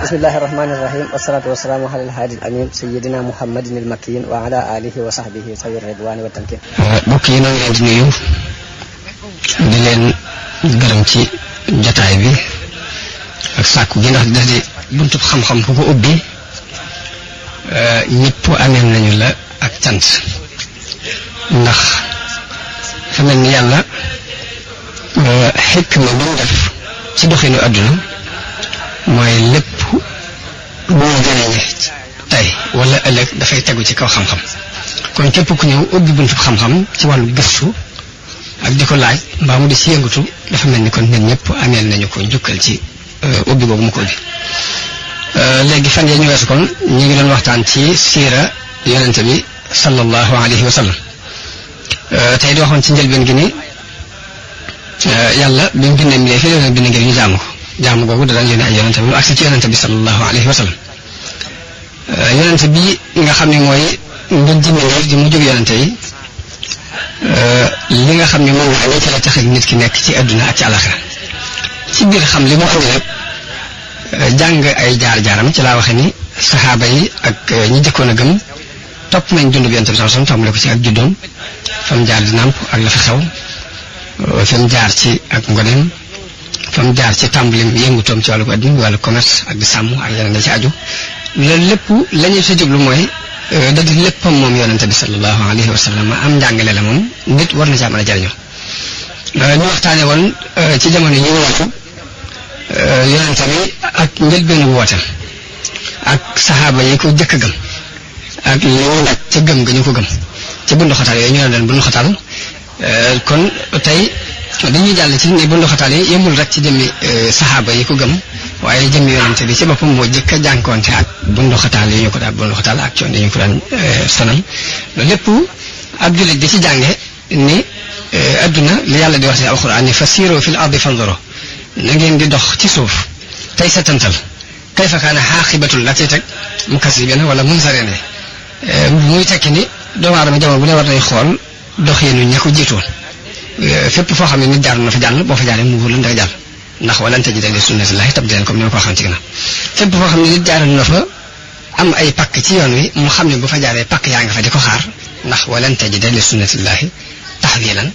bismillahi rahmani rahim wassalatu wassalamu ala alhaadi alamin sayyidina muhammadin almakin wa ala alihi wa sahbihi sawi ridwani wa tamkin. mbokk yi noo ngi leen di nuyu di leen gërëm ci jotaay bi ak sàkku gi ndax dadi buntub xam-xam ku ko ubbi ñëpp ameel nañu la ak cant ndax fa mel ni yàlla xikma bi mu def ci doxinu àdduna mooy lépp lu mu jëriñe tey wala ëllëg dafay tegu ci kaw xam-xam kon képp ku ñëw ubbi buntub xam-xam ci wàllu gëstu ak di ko laaj mbaa mu di ci yëngatu dafa mel ni kon ñun ñëpp ameel nañu ko njukkal ci ubbi boobu mu ko ubbi. léegi fan yee ñu weesu kon ñu ngi doon waxtaan ci siira yonente bi sallallahu alayhi wa sallam tey di waxoon ci njëlbeen gi ni yàlla bi mu bindee mi fi leen bind ngir ñu jaamu ko jaamu googu da daan yónnee ay yonente bi lu agsi ci yonente bi sallallahu alayhi wa sallam yonente bi nga xam ne mooy ngeen jëmee di mu jóg yonente yi li nga xam ne moom la ci la tax ak nit ki nekk ci àdduna ak ci àllaxira ci biir xam li mu xam ne jàng ay jaar-jaaram ci laa waxe ni saxaaba yi ak ñi jëkkoon a gëm topp nañ dund bi yonente bi sallallahu alayhi wa sallam tàmbale ko ci ak juddoom fa mu jaar di nàmp ak la fa xew fa mu jaar ci ak ngoneem fa mu jaar ci tàmbalim yëngutoom ci wàllu adduna wàllu commerce ak di sàmm ak yeneen ci aju loolu lépp la ñuy sa jublu mooy da di léppam moom yonente bi sallallahu alayhi wa sallam am njàngale la moom nit war na caa mën a jariñoo ñu waxtaane woon ci jamono yi ñu wootu yonente bi ak njëlbeenu woote ak saxaaba yi ko jëkk gëm ak li ñu nag ca gëm nga ñu ko gëm ci bunduxataal yooyu ñu ne leen bunduxataal kon tey dañuy jàll ci ne bunduxataal yi yëmul rek ci jëmmi saxaaba yi ko gëm waaye jëmmi yonente bi ci boppam moo jëkk a jànkoonte ak bunduxataal yi ñu ko daan bunduxataal ak coon yi ñu ko daan sonal loolu lépp ab jullit di ci jànge ni adduna li yàlla di wax ci alxuraan ni fasiiroo fil ardi fanzuroo na ngeen di dox ci suuf tey setantal kayfa kaana xaaqibatul la cay teg mukazzibiina wala munzariina muy tekki ni doomu aadama jamono bu ne war nay xool dox yéenu ña ko jiitoon fépp foo xam ne nit jaar na fa jàll boo fa jaaree mu wóor la ndax jàll ndax walan tajida li sunnatillaahi tabdiilan comme ni ma ko waxoon ci ginnaaw fépp foo xam ne nit jaaral na fa am ay pakk ci yoon wi mu xam ne bu fa jaaree pakk yaa nga fa di ko xaar ndax walan tajida li sunnatillaahi tahwiilan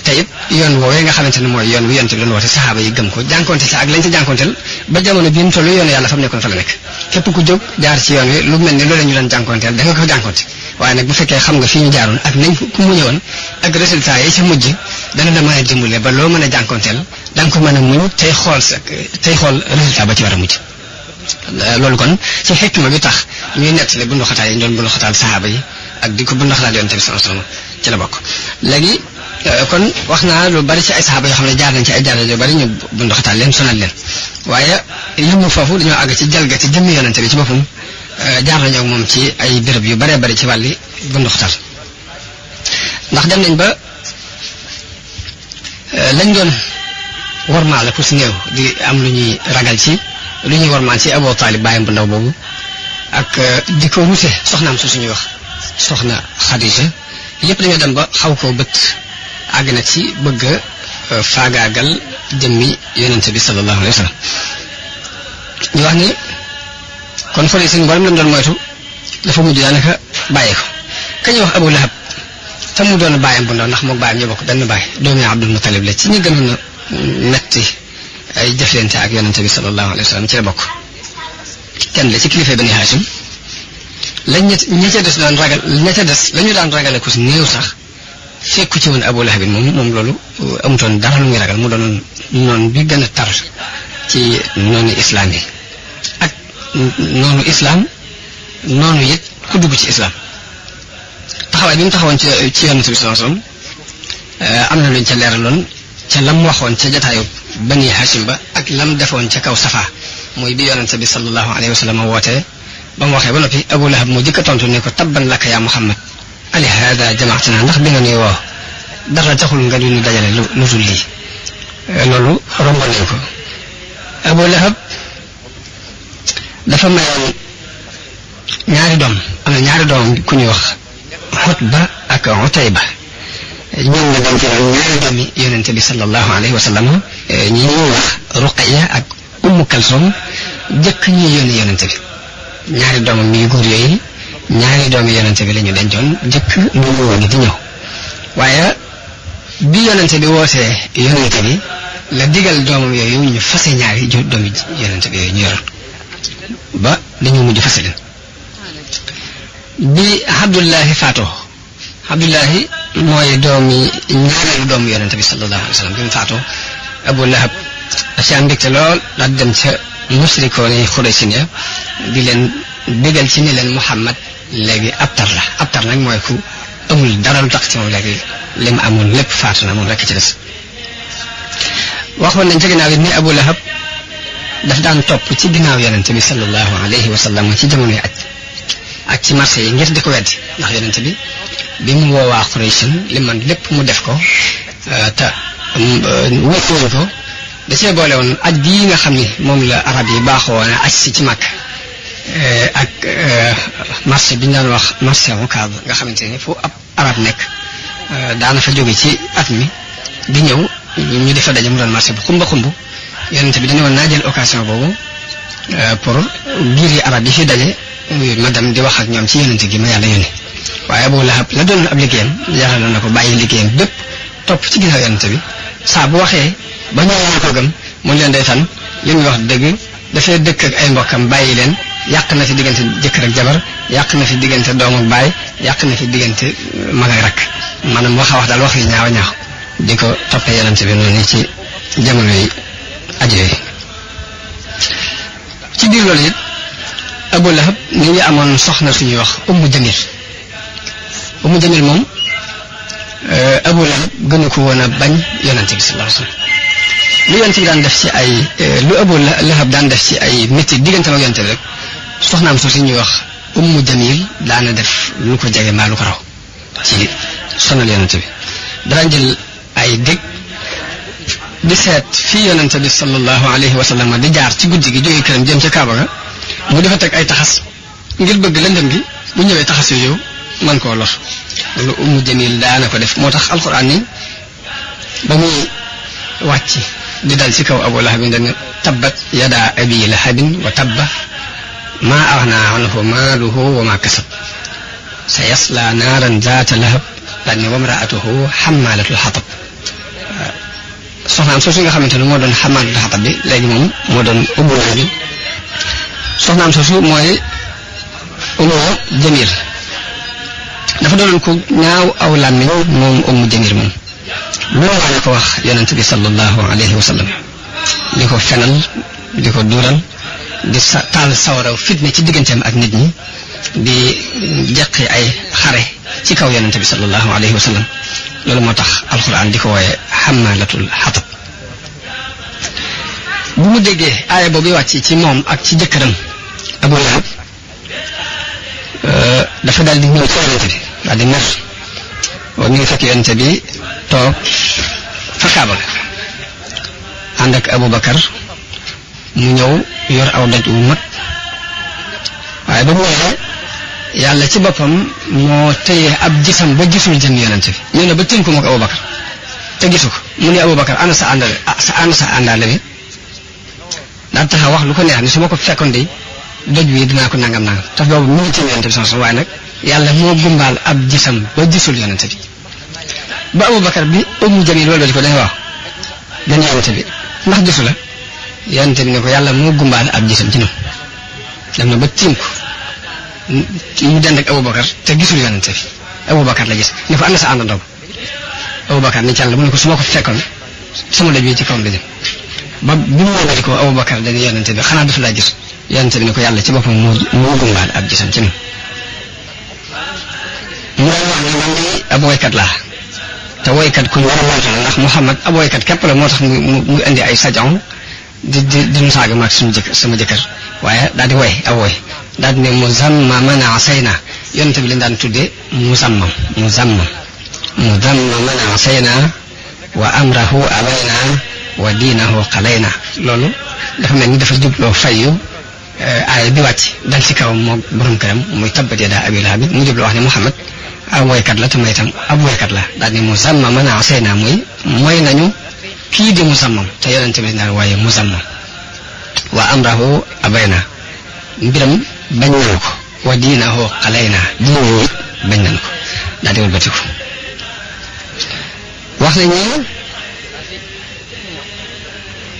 te it yoon woowee nga xamante ne mooy yoon wi yonent bi doon woote saxaaba yi gëm ko jànkonte ci ak lañ ci jànkonteel ba jamono bii mu toll yoonu yàlla fa mu nekkoon fa la nekk képp ku jóg jaar ci yoon wi lu mel ni loolu ñu doon jànkonteel da nga ko jànkonte waaye nag bu fekkee xam nga fi ñu jaaroon ak nañ ku mu ñëwoon ak résultat yi ca mujj dana la mën a dimbale ba loo mën a jànkonteel da nga ko mën a muñ tey xool résultat ba ci war a mujj loolu kon ci xikma bi tax ñuy nettali bunduxataal yi ñu doon bunduxataal saxaaba yi ak di ko bunduxataal yonent bi sallallahu alayhi wasallam ci la bokk léegi kon wax naa lu bari ci ay saxaaba yoo xam ne jaar nañ ci ay jaar yu bari ñu bunduxataal leen sonal leen waaye yëmu foofu dañoo àgg ci jalgati jëmmi yonente bi ci boppam jaar nañu ak moom ci ay béréb yu baree bari ci wàlli bunduxataal ndax dem nañ ba lañ doon wormaal ku si néew di am lu ñuy ragal ci lu ñuy wormaal ci Abu Taalib bàyyam bu ndaw boobu ak di ko ruse soxnaam su suñuy wax soxna Xadija yëpp dañoo dem ba xaw koo bët àgg na ci bëgg a faagaagal jëmmi yonente bi sallallahu alayhi wa sallam ñu wax ni kon fële seen mboolem lañ doon moytu dafa mujj daanaka bàyyi ko ka ñuy wax Abu Lahab te mu doon bàyyam bu ndaw ndax moom bàyyam ñoo bokk benn bàyyi doomi Abdul Muttalib la ci ñi gënoon a metti ay jëflante ak yonente bi sallallahu alayhi wa sallam ci la bokk kenn la ci kilifa Bani Hashim lañ ña ca des daan ragal ña ca des la ñu daan ragale ku si néew sax fekku ci woon Abu Lahab moom loolu amutoon dara lu muy ragal mu doon noonu bi gën a tar ci noonu islam yi ak noonu islam noonu it ku dugg ci islam taxawaay bi mu taxawoon ci yonente bi sallallahu alayhi wasallam am na luñ ca leeraloon ca lam waxoon ca jataayu Bani Hashim ba ak lam defoon ca kaw Safa mooy bi yonente bi sallallahu alayhi wasallam wootee ba mu waxee ba noppi Abu Lahab moo jëkk a tontu ne ko tabban laka yaa Muhammad ali hada jamaatana ndax bi nga nuy woo dara taxul nga ñu dajale lu dul lii loolu rombal nañ ko Abu Lahab dafa mayoon ñaari doom am na ñaari doom ku ñuy wax Utba ak Utayba ñoom la doon ci ñaari doomi yonente bi sallallahu alayhi wa sallam ñi ñuy wax Ruqayya ak Ummu Kalsum jëkk ñuy yónni yonente bi ñaari doomam yu góor yooyu ñaari doomi yonente bi la ñu dencoon jëkk ñu woon di ñëw waaye bi yonente bi wootee yonente bi la digal doomam yooyu ñu fase ñaari doomi yonente bi yooyu ñu yoroon ba dañu mujj fase leen bi Abdullahi faatoo Abdullahi mooy ñaareelu doomu yonente bi sallallahu alayhi wa sallam bi mu faatoo Abu Lahab ci am mbégte lool daal dem ca musrikoon yi Xuraysin ya di leen bégal ci ni leen Muhammad léegi abtar nag mooy ku amul dara lu tax ci moom léegi li mu amoon lépp faatu na moom rekk ci des waxoon nañ ci ginnaaw yi ni Abu Lahab daf daan topp ci ginnaaw yonente bi sallallahu alayhi wa sallam ci jamono yi ak ci marché yi ngir di ko weddi ndax yonente bi mu woowaa Xuraysin li man lépp mu def ko te wéetuwuñ ko da cee boole woon aj bii nga xam ni moom la arab yi baaxoo woon aj si ci Makka ak marché bi ñu daan wax marché Ukaab nga xamante ni fu ab arab nekk daana fa jóge ci at mi di ñëw ñu di fa daje mu doon marché bu xumba yonente bi dañu woon naa jël occasion boobu pour biir yi arab yi fi daje ma dem di wax ak ñoom ci yonente gi ma yàlla yónni waaye Abu Lahab la doon ab liggéeyam jaaraloon na ko bàyyi liggéeyam bépp topp ci ginnaaw yonente bi saa bu waxee ba ñëwee ko gëm mu leen day tan li muy wax dëgg dafay dëkk ak ay mbokkam bàyyi leen yàq na fi diggante jëkkër ak jabar yàq na fi diggante doom ak baay yàq na fi diggante mag ak rakk maanaam wax a wax daal wax yi ñaaw di ko toppee yonente bi noonu ci jamono yi aju yooyu ci biir loolu it Abu Lahab ni ngi amoon soxna suñuy wax Ummu Jamil moom Abu Lahab gënu ko woon a bañ yonente bi sallallahu alayhi wasallam lu yonente bi daan def ci lu Abu Lahab daan def ci ay métti diggante ak yonente bi rek soxnaam su ñuy wax Ummu Jamil daana def lu ko jege maa lu ko raw ci sonal yonente bi daan jël ay dég di seet fii yonente bi sallallahu alayhi wa sallam di jaar ci guddi gi jógee këram jëm ca Kaaba ga mu defa teg ay taxas ngir bëgg lëndëm gi bu ñëwee taxas yooyu man koo lor loolu Ummu Jamil daana ko def moo tax alxuraan ni ba muy wàcc di dal ci kaw Abu Lahab dana tabbat yada abi lahabin wa tabba maa aghnaa anhu maaluhu wa maa kasab sa yasla naaran zaata lahab daal ne wamraatuhu xammaalatul xatab soxnaam soosu nga xamante ne moo doon xammaalatul xatab bi léegi moom moo doon Ummu Jamil soxnaam soosu mooy Ummu Jamil dafa doonoon ko ñaaw aw làmmiñ moom Ummu Jamil moom loolu la ko wax yonente bi sallallahu alayhi wa sallam di ko fenal di ko duural di taal sawaraw fitne ci digganteem ak nit ñi di jeqi ay xare ci kaw yonente bi sallallahu alayhi wa sallam loolu moo tax alquran di ko wooye xamalatul xatab bu mu déggee aaya boobu wàcc ci moom ak ci jëkkëram Abu Lahab dafa daal di ñëw ci yonente bi daal di mer waaw ñu ngi fekk yonente bi toog fa Kaaba ànd ak Abubakar mu ñëw yor aw doj wu mat waaye ba mu ñëwee yàlla ci boppam moo téye ab gisam ba gisul jëm yonente bi ñëw na ba tënk ko moog Abubakar te gisu ko mu ne Abubakar ana sa àndaale bi daal taxaw wax lu ko neex ni su ma ko fekkoon de doj wi dinaa ko nangam tax boobu mu ngi tënk yonente bi sama waaye nag yàlla moo gumbaal ab gisam ba gisul yonente bi ba Abubakar bi Ummu Jamil wala ko dañu wax dañu yonente bi ndax gisu la yonente bi ne ko yàlla moo gumbaal ab gisam ci noonu dem na ba tiim ko mu dend ak Abubakar te gisul yonente bi Abubakar la gis ne ko ànd sa àndandoo Abubakar ni càll mu ne ko su ma ko fekkoon sama doj bi ci kawam la jëm ba bi mu wëlbati ko Abubakar dañu yonente bi xanaa dafa laa gis yonente bi ne ko yàlla ci boppam moo gumbaal ab gisam ci noonu mu doon wax ne man de ab woykat laa te woykat ku ñu war a moytu la ndax Muhammad ab woykat képp la moo tax mu indi ay sajon di nu saaga maag sama jëkkër waaye daal di woy ab woy daal di ne muzammaman asayna yonente bi leen daan tuddee muzammam asayna wa amrahu abayna wa diinahu qalayna loolu dafa mel ni dafa jubloo fayyu aaya bi wàcc dal ci kaw moo borom këram muy tabbat yadaa abii lahab mu jubloo wax ne Muhammad ab woykat la te may itam ab woykat la daal di muzammaman asayna mooy nañu kii di muzammam te yonente bi daal waaye muzammam wa amrahu abayna mbiram bañ nañu ko wa diinahu xalayna diine it bañ nañu ko daa di wëlbatiku wax nañ ne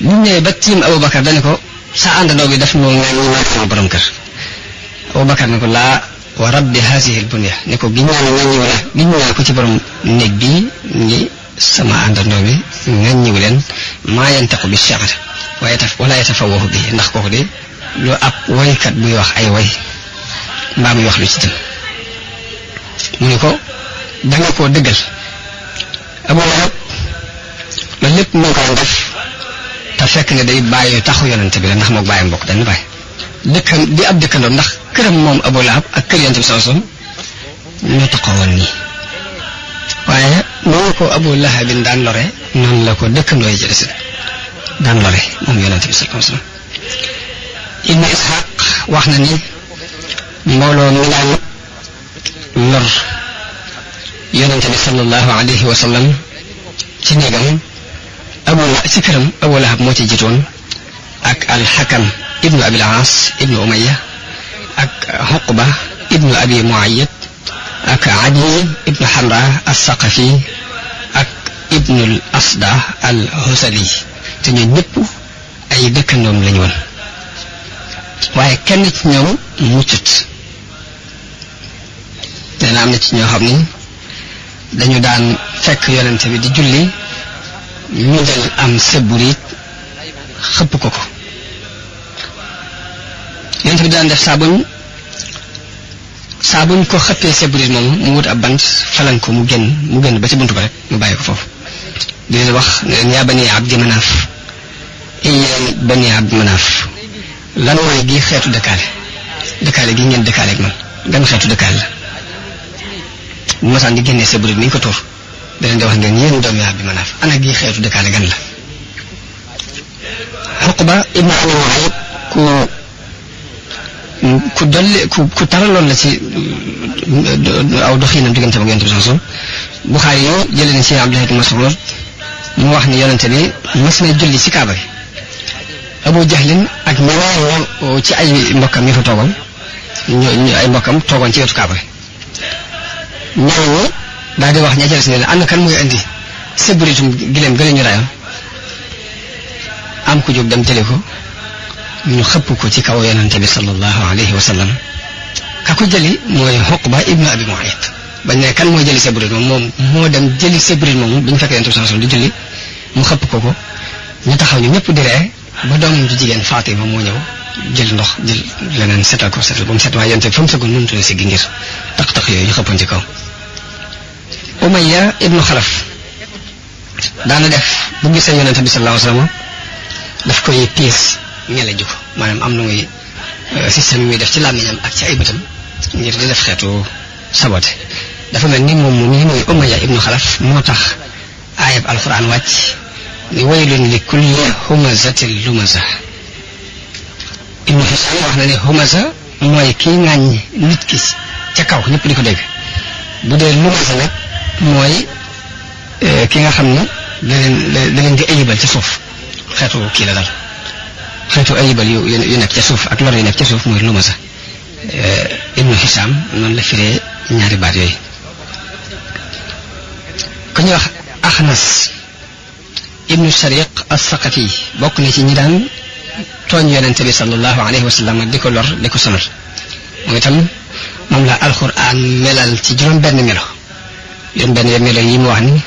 bu ñëwee ba tiim Abubakar dañu ko sa àndandoo bi daf ñoo ŋàññi maag sama borom kër Abubakar ne ko laa wa rabbi haasihi al-bunya ne ko giñ naa ko ci borom néeg bii ni sama àndandoo bi ŋàññiwu leen maa yantaqu bi shi'r wala yatafawwahu bi ndax kooku de lu ab woykat buy wax ay woy mbaa muy wax lu ci jëm mu ne ko danga koo dëggal Abu Lahab loolu lépp moo ko def te fekk ne day bàyyi taxu yonente bi la ndax mook bàyyi mbokk dañ bàyyi di ab dëkkandoom ndax këram moom Abu Lahab ak kër yonente bi sallallahu alayhi wasallam ñoo taxaw woon nii waaye noonu ko Abu Lahab bin daan lore noonu la ko dëkkandoo yi ci des daan lore moom yonente bi sallallahu alayhi wasallam Ibn Ishaq wax na ni mbooloo mi daan lor yonente bi sallallahu alayhi wa sallam ci néegam ci këram Abu Lahab moo ci jiitoon ak al-Hakam ibnu Abil Aas ibnu Umayya ak Uqba ibnu Abi Muayyad ak Adi ibnu Hamra as-Saqafi ak ibnu al-Asda al-Husali te ñooñu ñëpp ay dëkkandoom lañu woon waaye kenn ci ñoom muccut nee na am na ci ñoo xam ni dañu daan fekk yonente bi di julli ñu jël am seburit xëpp ko yonente bi daan def saa buñ ko xëppee seburit moom mu wut ab bant falan ko mu génn ba ci buntu ba rek mu bàyyi ko foofu di leen wax ne leen yaa bani Abdi Manaaf yéen bani Abdi Manaaf lan mooy gi xeetu dëkkaale gi ngeen dëkkaale ak man gan xeetu dëkkaale la bu masaan di génnee seburit mi ñu ko tuur da leen di wax ngeen yéen doomi Abdi Manaaf ana gi xeetu dëkkaale gan la Uqba ibnu Abi Muayyad ku taraloon la ci aw doxinam diggante ak yonente bi sallallahu alayhi wasallam Buxaari yoo jëlee ni ci Abdullah ibn Mas'ud mu wax ni yonente bi mas na julli ci Kaaba gi Abu Jahlin ak ñeneen ci ay mbokkam yi fa toogoon ay mbokkam toogoon ci wetu Kaaba gi ñooñu daal di wax ña jël si ne la am na kan muy indi séburitum gileem gële ñu rayoon am ku jóg dem jële ko ñu xëpp ko ci kaw yonente bi sallallahu alayhi wa sallam ka ko jëli mooy Uqba ibnu Abi Muayyad bañ ne kan mooy jëli séburit moom moo dem jëli séburit moomu bi ñu fekk yonente bi sallallahu alayhi wa sallam di julli mu xëpp ko ñu taxaw ñu ñëpp di ree ba doomam ju jigéen Fatima moo ñëw jël ndox jël leneen setal ba mu set waaye yonente bi fa mu sëggoon mënutu la siggi ngir tax yooyu ñu xëppoon ci kaw Umayya ibnu Xalaf daana def bu gisee yonente bi sallallahu alayhi wa sallam daf koy piis ñele ju ko maanaam am na muy système yi muy def ci làmmiñam ak ci ay bëtam ngir di def xeetu sabote dafa mel ni moom mii mooy Umayya ibnu Xalaf moo tax aayab alquran wàcc ni waylun li kulli humazatin lumaza ibnu Hisam wax na ne humaza mooy kii ŋàññ nit ki ca kaw ñëpp di ko dégg bu dee lumaza nag mooy ki nga xam ne da leen di ayibal ca suuf xeetu kii la dal xeetu ayibal yu nekk ca suuf ak lor yu nekk ca suuf mooy lumaza ibnu Hisam noonu la firee ñaari baat yooyu ku ñuy wax Axnas ibnu Shariq as-Saqafi bokk na ci ñi daan tooñ yonente bi sallallahu alayhi wa sallam di ko lor di ko sonal moom itam moom la alquran melal ci juróom benn melo yi mu wax ni